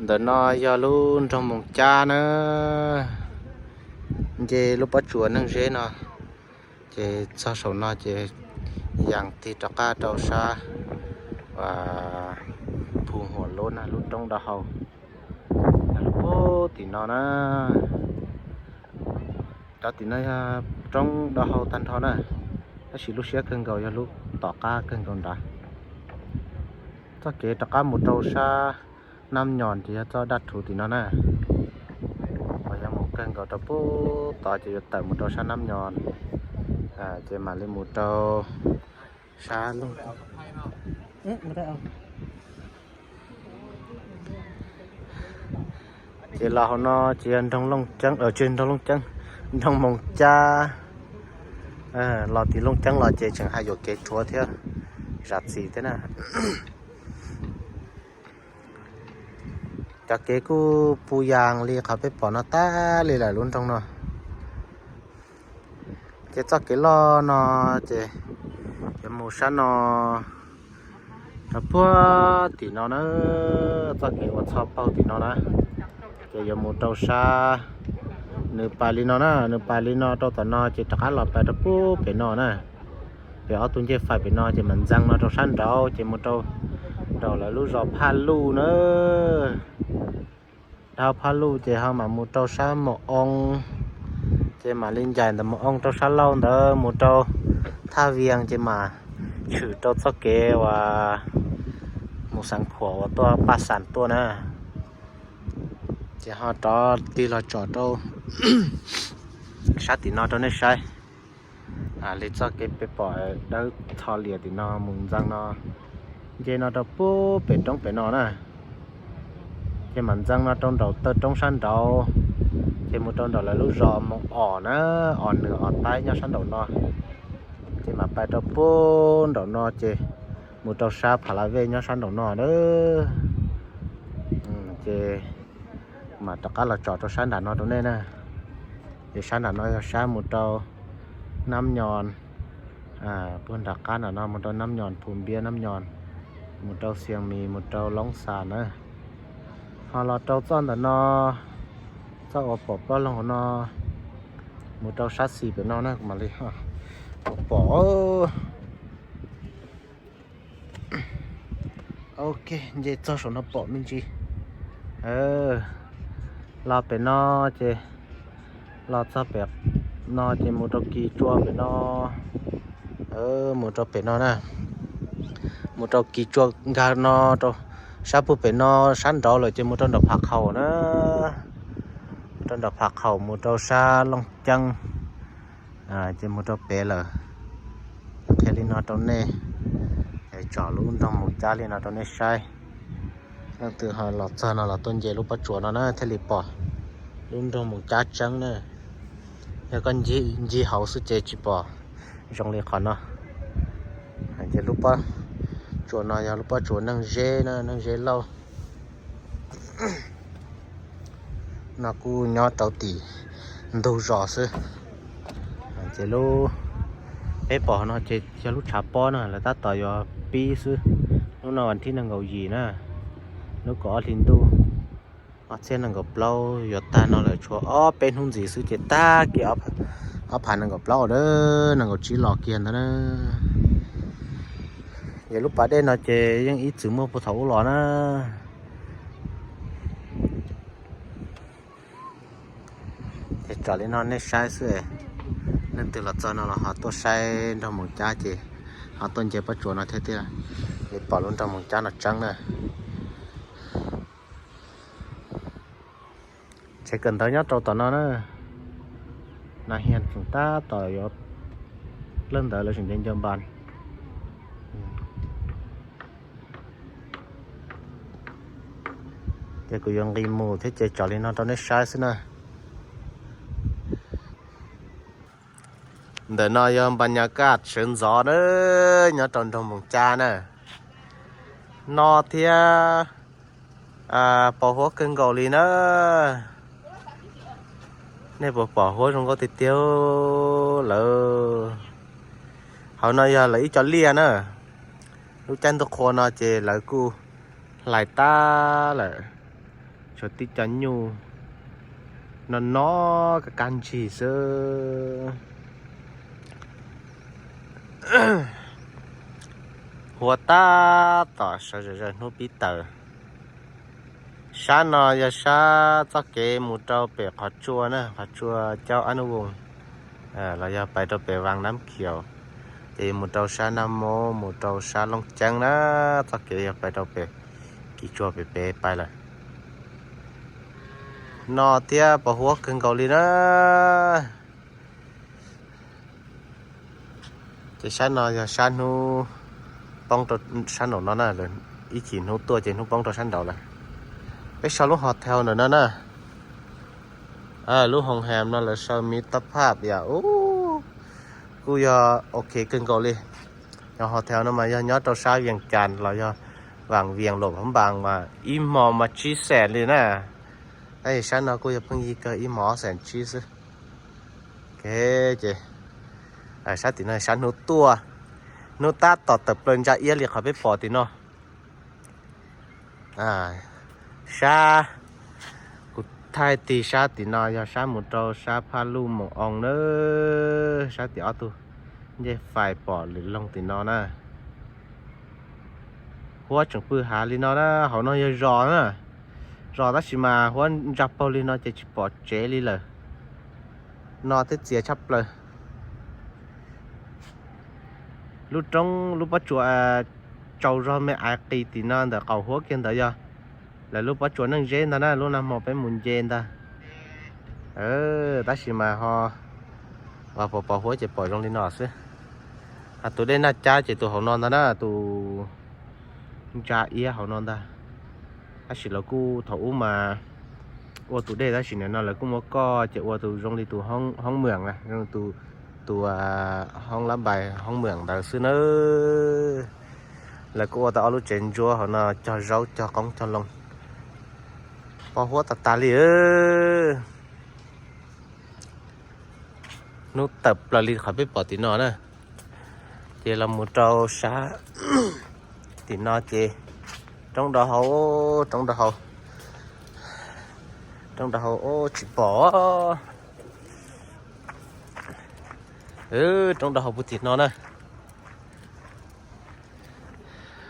Ntawm no yog lub nroog Moos Cab na, nce lub pob tsuas Neej Zeb no, ces txog saum no ces yees tig rov qab rau sab Phu Huam Lub na, lub roob dawb hau, lub pem tim no na. Cov tim no yog roob dawb hau tag nrho na, tab sis lub siab kawg nkaus yog lub tom qab kawg nkaus nrad. Txoj kev rov qab mus rau sab Nab Nyos ces yog txoj daj rhuv tim no na, uas yog mus kawg nkaus rau pem tod ces yuav tawm mus rau sab Nab Nyos, ces mam li mus rau sab Looj Ces los hauv no ces yog nroog Looj Ceeb, tsis, nroog Looj Ceeb, nroog Moos Cab. Los tim Looj Ceeb los ces tseem haj yuam kev rhuav thiab zam txim thiab na. Cov kev kuj puv yees li qhov peb pom no tag li lawm lub nroog no. Ces txoj kev loj no ces yuav mus sab no rau puag tim no na, txoj kev uas txho paug tim no na, ces yuav mus rau sab, nws pais li no na, nws pais li no rau tom no ces rov qab los pais rau puag pem no na. Pem ob tug ncej fais pem no ces mam ntxeev no rau sab nraud ces mus rau nraum lawv lub zos Phaj Luj na. Dhau Phaj Luj ces ho mam mus rau sab Mus Oo, ces mam li ncaim ntawm Mus Oo rau sab laug ntawd mus rau Thaj Vias ces mam tshwm rau txoj kev uas mus Xeev Khuam uas tuaj Paj Xas tuaj na. Ces ho rov tig los tsom rau sab tim no rau nej saib. Li txoj kev peb pom dawb tho lias tim no mus ntxeev no, nce no rau puag pem roob pem no na. Ces mam ntxeev no rau nraum taw roob sab nraud, ces mus rau nraum lawv lub zos Mus Om na, Om Nws Om Taib nyob sab nraum no. Ces mam pais rau puag nraum no ces mus rau sab Pha La Vej nyob sab nraum no na. Ces mam rov qab los tsom rau sab nram no rau nej na. Ces sab nram no yog sab mus rau Nab Nyos, puag nram qab nram no mus rau Nab Nyos, Phu Npiab Nab Nyos, mus rau Xias Mis, mus rau Loob Xas na. Ho los rau txoj ntawm no, txoj uas pom plaub loog hauv no, mus rau sab xis pem no na kuv mam li pom. Ok, nce txog saum no pom me ntsis. Los pem no ces, los txog pem no ces mus rau Kis Tsua pem no, mus rau pem no na, mus rau Kis Tsua nkag no rau sab puag pem no, sab nraud lawm ces mus rau nram Phav Qhaum na, mus rau nram Phav Qhaum mus rau sab Looj Ceeb, ces mus rau pem lawm. Qhia li no rau nej, tsom lub nroog Moos Cab li no rau nej saib. Leej twg ho los txog no los tuaj nce lub pob tsuas no na thiaj li pom lub nroog Moos Cab tseeb na. Yog koj ncig hauv xwb ces tsis pom zoo li qhov no. Ces lub pob tsuas no yog lub pob tsuas Neej Zeb na, Neej Zeb Lauj. No kuj nyob rau tim ntug zos xwb. Ces lub peb pom no ces yog lub tshav pob na, lawv tab tom yuav pib xwb. Hnub no vas thib nees nkaum yim na, lub kaum ob hli ntuj ob txhiab nees nkaum plaub yuav tag no lawm, tshuav ob peb hnub ntxiv xwb ces tag kis ob phav nees nkaum plaub, nees nkaum tsib los kiag ntawd na. Ces lub pas dej no ces yeej ib txwm muaj puag thaum ub los na. Ces tsom li no nej saib xwb, leej twg los txog no los ho tuaj saib nroog Moos Cab ces ho tuaj nce pob tsuas no thiab thiaj li pom lub nroog Moos Cab no tseeb na. Tsev kawm ntawv nyob rau tom no na, na hias tseem tab tom yuav lawb ntawv lawv tseem nce nco npas. Ces kuv yuav nqis mus thiab ces tsom li no rau nej saib xwb na. Ntawm no yog npas nyas kaj sawv ntxov na, nyob rau nroog Moos Cab na. No thiab, pos huab kawg nkaus li na. Nej puas pom huab zoo nkauj tiag tiag lawm? Hauv no yog lawv ib co liaj na. Lub caij ntuj qhua no ces lawv kuj hlais tag lawm. Tib co nyuj no no kaj kaj ntsis xwb. Huab tab tom sawv zawm zaws hnub pib taws. Sab no yog sab txoj kev mus rau pem qhov tsua na, qhov tsua Cauv Ab Nub Voos, los yog pais rau pem Vaas Nab Khiaus, ces mus rau sab Naj Mub, mus rau sab Looj Ceeb na. Txoj kev yog pais rau pem Kis Tsua pem pem pais lawm. No thiab pos huab kawg nkaus li na. Ces sab no yog sab hnub poob rau sab nraum no na, ib chim hnub tuaj ces hnub poob rau sab nraud lawm. Peb sau lub hotel ntawm no na. Lub hoo hem no lawv sau Miv Tab Phaj yam ub, kuj yog ok kawg nkaus li. Yog hotel no mas yog nyob rau sab Vias Cas los yog Vaas Vias Luam Phab Npas mas ib hmo mas tsib xees li na. Tab sis sab no kuj yog pheej yig kawg, ib hmo ob xees tsib xwb. Ces sab tim no sab hnub tuaj, hnub tab tom tawm plaws ntsa iab li qhov peb pom tim no. Sab kuv thaij tig sab tim no yog sab mus rau sab Phaj Luj Moos Oo na. Sab tim ob tug ncej fais pom lwm loog tim no na. Huab tseem pw hav li no na, hauv no yog zos na. Zos tab sis mas huab ntsa paug li no ces tsis pom tsev li lawm. No tej txias tshaj plaws. Lub roob lub pob tsuas tsaus zog me ais qis tim no ntawm qaum huab kiag ntawd yog lawv lub pob tsuas Neej Zeb ntag na, lub nag hmo peb mus nce ntag. Tab sis mas ho los pos pos huab ces pom zoo li no xwb. Tus dej Naj Cab ces tus hauv no ntag na, tus ntsa iab hauv no ntag. Tab sis lawv kuj thaum ub mas ua tus dej tab sis nim no lawv kuj muab koj ces ua tus zoo li tus hoob mwam na, zoo li tus hoob lab npais hoob mwam ntawd xwb na. Lawv kuj ua tau ob lub tsev ntsuab hauv no cog zaub cog qoob cog loo. Pos huab tas tas li. Hnub tawm plaws li qhov peb pom tim no na. Ces los mus rau sab tim no ces roob do hau, roob do hau, roob do hau tsis pom. Roob do hau puag tim no na.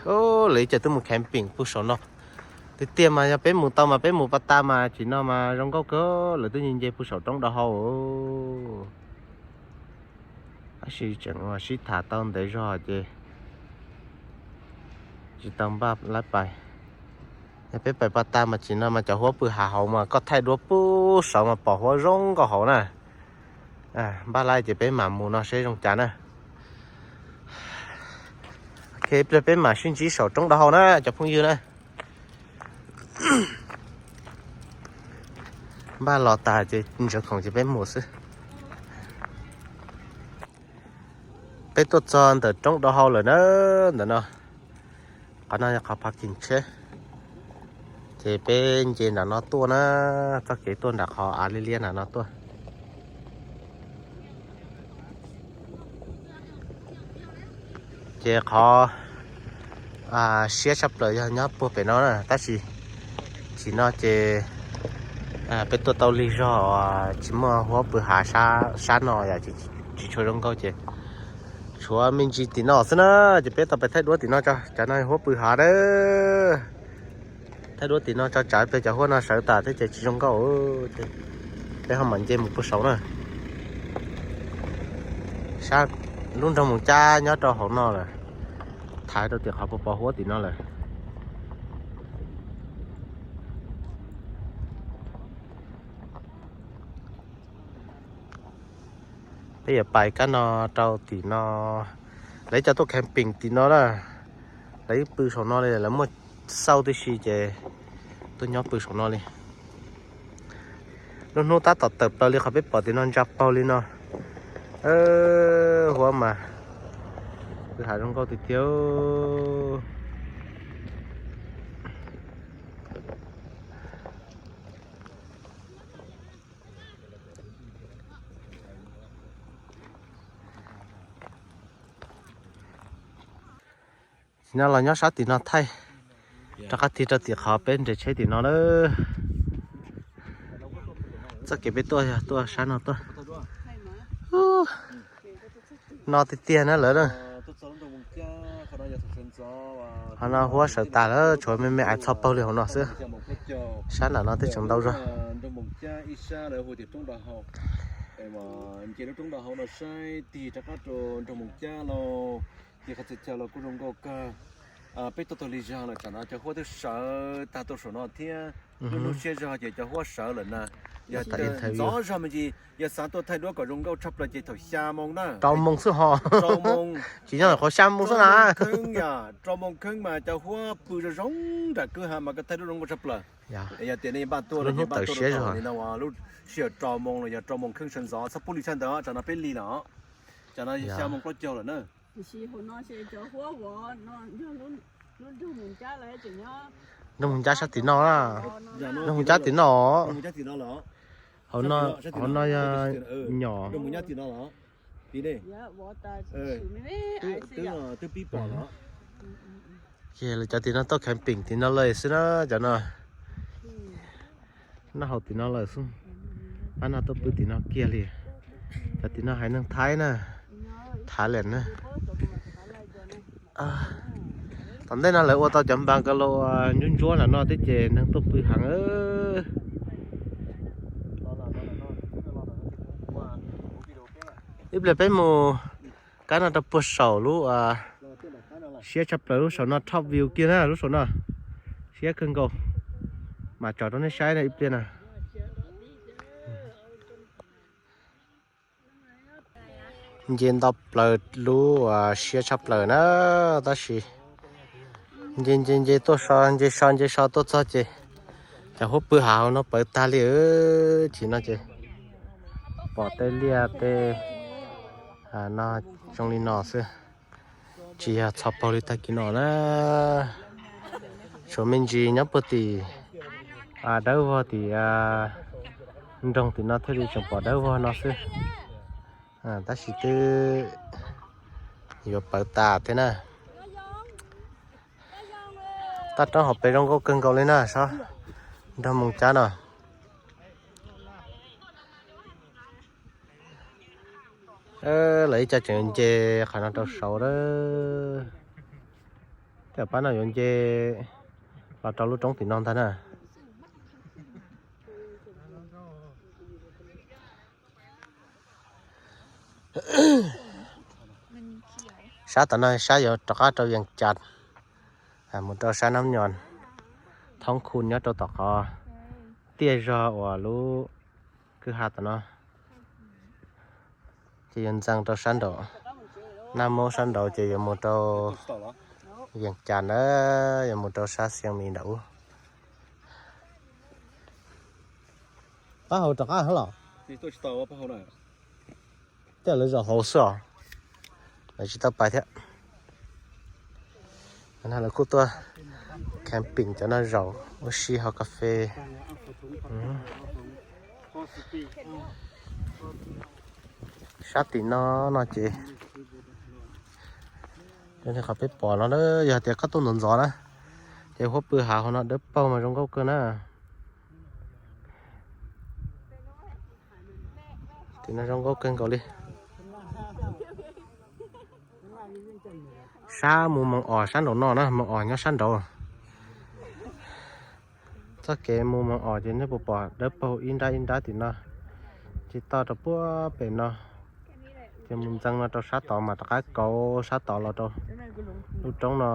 Lawv ib co twb mus camping pug saum no. Tiag tiag mas yog peb mus tau mas peb mus pas tas mas tsim no mas zoo nkauj kawg, lawv twb nce nce pug saum roob do hau. Tab sis tseem sib tham tau ntev zog ces tsis tau npaj lab pais. Yog peb pais pas tas mas tsim no mas cov huab pw hav hauv mas koj thaij duab pug saud mas pom huab zoo nkauj hauv na. Npaj lab ces peb mam mus no seb zoo cas na. Ok, pliag peb mam sib ntsib saum roob do hau na cov phooj ywg na. Npaj los tas ces ntsaws khoom ces peb mus xwb. Peb tuaj txog ntawm roob do hau lawm na, ntawm no. Qhov no yog qhov parking tsheb. Ces peb nce nram no tuaj na, txoj kev tuaj nram qhov av liab liab nram no tuaj. Ces qhov siab tshaj plaws yog nyob puag pem no na, tab sis tsim no ces peb tuaj tau lig zog, tsis muaj huab pw hav sab no, tsis tshua zoo nkauj ces tshuav me ntsis tim no xwb na. Ces peb tau pais thaij duab tim no tso, cov no huab pw hav na. Thaij duab tim no tso tsam pliag cov huab no sawv tas thiab ces tsis zoo nkauj. Peb ho mam nce mus puag saud na. Lub nroog Moos Cab nyob rau hauv no lawm, thaiv rau tim qhov pos pos huab tim no lawm. Peb yuav pais kab no rau tim no, lawv cov tuaj camping tim no na, lawv pw saum no li, lawv muaj xauj tib si ces tuaj nyob pw saum no li. Lub hnub tab tom tawm plaws li qhov peb pom tim no ntsa paug li no. Huab mas pw hav zoo nkauj tiag tiag. Tim no los nyob sab tim no thaij rov qab tig rau tim qhov peb nres tsheb tim no na. Txoj kev peb tuaj yog tuaj sab no tuaj. No tiag tiag na lawm. Qhov no huab sawv tas lawm, tshuav me me ais txho paug li hauv no xwb. Sab nram no tej tseem ntau zog. Nce lub roob nram hauv no saib tig rov qab rau nroog Moos Cab los, ces qhov txhia chaw los kuj zoo nkauj kawg. Peb tuaj tau li zog lawm, tsam no cov huab twb sawv tag tuaj saum no thiab. Lub hnub siab zog ces cov huab sawv lawm na. Yog ntxov zog me ntsis, yog xav tuaj thaij duab kom zoo nkauj tshaj plaws ces thaum xya moo na. Rau moo xwb ho. Rau moo. Tsis yog qhov xya moo xwb na. Kheeb yom, rau moo kheeb mas cov huab pw zoo zoo nram kwj ha mas koj thaij duab zoo nkauj tshaj plaws. Yog tias nej npaj tuaj lub hnub tawm siab zog li no, lub sij hawm rau moo los yog rau moo kheeb sawv ntxov txhob pub li tshaj ntawd, tsam no peb li lawm. Tsam no xya moo plaub caug lawm na. Nroog Moos Cab sab tim no, Nroog Moos Cab tim no. Hauv no yog nyom. Ces lawv cov tim no tuaj camping tim no lawm xwb na, cov no. Noj haus tim no lawm xwb. Pab no tuaj pw tim no kiag li. Cov tim no haiv neeg Thaib na, Thailand na. Tom ntej no lawv ua tau cov npas ka lo ntsuab ntsuab lam no thiab ces neeg tuaj pw heev. Ib pliag peb mus kab no rau puag saum lub siab tshaj plaws, lub saum no top view kiag na, lub saum no siab kawg nkaus. Mam tsom rau nej saib na ib pliag na. Nce nto plaws lub siab tshaj plaws na, tab sis nce nce nce tuaj so nce so nce so tuaj txog ces cov huab pw hav hauv no pawv tag li. Chim no ces pom tej liaj tej no zoo li no xwb, tsis yog txho paug li tag kis no na. Tshuav me ntsis nyob puag tim dawb vog tim nroog tim no thiaj li tseem pom dawb vog no xwb. Tab sis twb yuav pawv tas thiab na. Toj roob hauv pes zoo nkauj kawg nkaus li na, sob nrog Moos Cab no. Lawv ib co tseem nce qhov no rau saud a. Tej pab no yuav nce los rau lub roob tim no ntag na. Sab tom no sab yuav rov qab rau Vias Cas, mus rau sab Nab Nyos, thoob khu nyob rau tom qhov tiaj zog uas lub kwj ha tom no. Ces yuav ntxeev rau sab nraud, Nab Moos sab nraud ces yuav mus rau Vias Cas na, yuav mus rau sab Xiav Mis nraud. Pab hauv rov qab los? Tej lawv zaum hauv xwb os, lawv tsis tau pais thiab. Lawv kuj tuaj camping cov no zaum ua si haus kas fes. Sab tim no no ces qhov peb pom no yog tias koj tuaj ntxov ntxov na ces huab pw hav hauv no dawb paug mas zoo nkauj kawg na. Tim no zoo nkauj kawg nkaus li. Sab mus Moos Os sab nraum no na, Moos Os nyob sab nraud. Txoj kev mus Moos Os ces nej puas pom dawb paug ib nrab ib nrab tim no. Ces toj rau puag pem no ces mus ntxeev no rau sab tod mas rov qab kauv sab tod los rau lub roob no.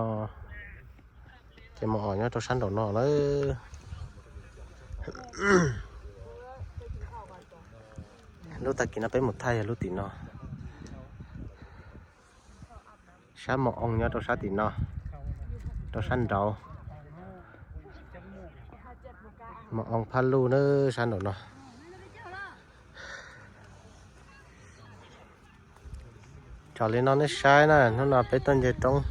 Ces Moos Os nyob rau sab nraum no lawm. Lub tag kis no peb mus thaij yog lub tim no. Sab Moos Os nyob rau sab tim no, rau sab nraud. Moos Os Phaj Luj na, sab nraum no. Tso li no nej saib na, hnub no peb tuaj nce roob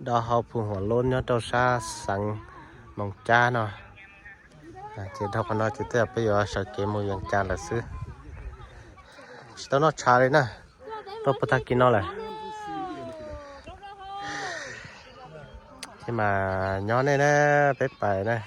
do hau Phu Huam Lub nyob rau sab xeev Moos Cab no. Ces dhau qhov no ces tej zaum peb yuav sawv kev mus Vias Cas lawm xwb. Tsis tau noj tshav li na, tuaj puag tag kis no lawm. Ces mas nyob nej na, peb pais na.